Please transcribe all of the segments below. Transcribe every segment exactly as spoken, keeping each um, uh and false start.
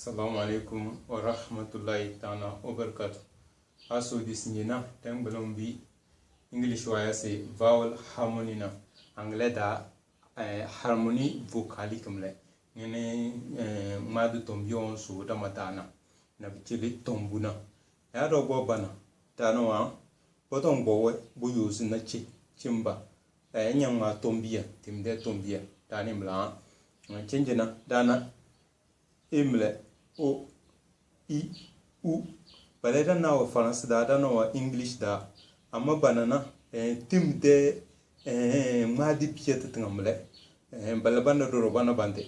Assalamu alaikum wa rahmatullahi ta'ala wa barakatuh. Aso di sinjina teng belum bi English wa ya se vowel harmony na, Anglais da, eh, harmonie vocalique mle. Ngene, eh, ŋmaadi tombi on so da matana. Na bi chele tombu na. Ya do go bana. Tana wa. Boto ngbo we, bo yuzi na chi, chimba. Eh, nyang ma tombiya, tim de tombiya. Tani mla. Chenjina, dana. Imle, o, i, u. Bale dana wa Faransi da, dana wa English da. Amma banana, eh, tim de, eh, ŋmaadi biya te tinga mle. Eh, bale bana doro bana bande.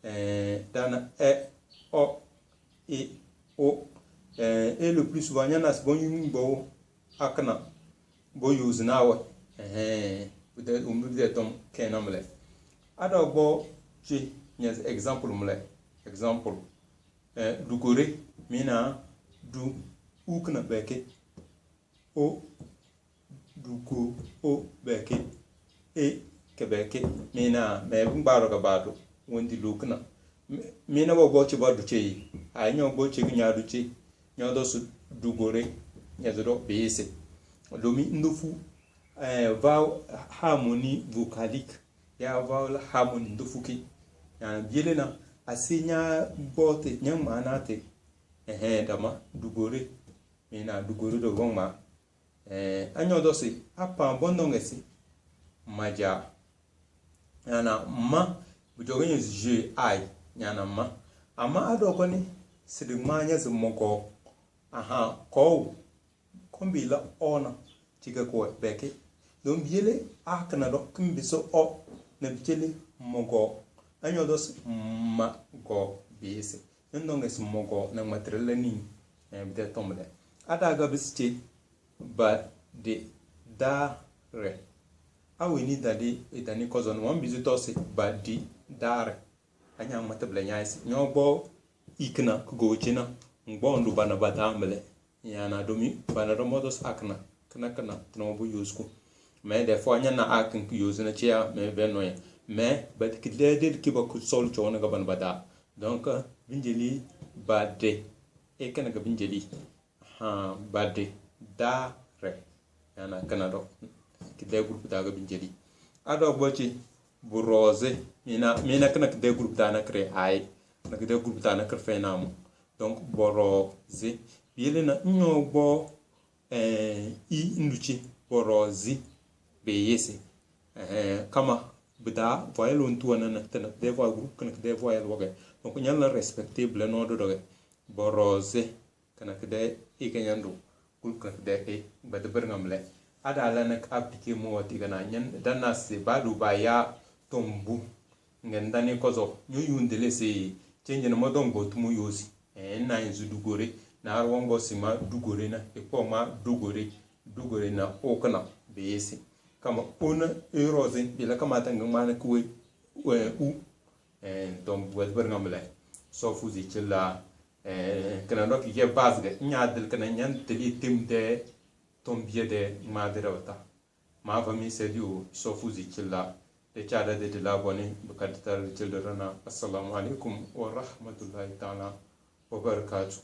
Eh, dana e, o, i, o. Eh, et le plus souvent, nyana si bon yum bo akana. Bo use na we. Eh, bude, um, bude tom kena mle. Ada bo chi, nyas example mle. Example. Eh, dugore, mina, du, ukna beke. O, dugo, o, beke. E, ke beke. Mina, me, bumbaro ka bado. Wendi lukna. Mi-, mina bo bo chi ba du chi. Ai nyo bo chi nya du chi. Nyo do su dugore. Nya do bese. Domi ndofu, eh, vowel harmonie vocalique. Ya vowel harmonie ndofu ki. Ya biele na. Asi nya bote, nya mana te. Ehe, dama, dugore. Mina dugore do gongma. Eh, anyo do si, apa bondo ngesi. Maja. Yana ma, bujoge nyo je ai. Yana ma. Ama ado koni, sidi ma nya zi mogo. Aha, ko. Kombi la ona. Chike ko beke. Don biele akna do, kimbi so o. Na bichele mogo. Anyo do si, ma go bese. Nyo ndonge si mogo, na matrele ni. Eh, bide tomle. Ada ga bisiche. Ba, de, da, re. Awe ni dadi, idani kozo no wan bizi tosi, ba, di, da, re. Anya mata bla nya isi. Nyo bo ikna, kugo china. Ngbo ndu bana ba da mle. Yana domi, bana do motos akna. Kna kna, tno bu yusku. Mais des fois, nya na akin ku yusna chia, mais ben no ya. Mais, ba ki de de ki ba ku sol chona ga bana ba da. Donc, binjeli, ba, de. E kana ga binjeli. Ha, bade, dare. Yana kana do. Kide groupe daga binjeli. Ado bochi, boroze. Mina, mina kana kide groupe dana kre ai. Na kide groupe dana kre fenamu. Donc, boroze. Biele na nyo bo, eh, i nduchi. Boroze. Beyese. Eh, kama, bida, voyelle on tuwa na na, tena, kide voyelle groupe, kana kide voyelle wage. Donc, nyala respecter bile no do doge. Boroze. Kana kide i ka nyandu. Kul kana kide i badi birnga mle. Ada la nak appliquer mo wati kana nyan dana se badu ba ya tombu. Ngen dani kozo. Nyu yundele se change na modon go tumu yosi. Eh, na inzu dugore. Na arwango sima dugore na. Ipo ma dugore. Dugore na okana. Beyesi. Kama una eroze. Bila kama tanga mana kuwe. We u. Eh, donc, wet beri nga mle. So fu zi chila. Eh, kana ndo ki ye base ge. Nya dil kana nyan tili tim de. Tom bie de ma de da wata. Ma fa mi se di o. So fu zi chila. De cha da de de la boni. Bukadi tar chila rana. Assalamu alaikum wa rahmatullahi ta'ala wa barakatuh.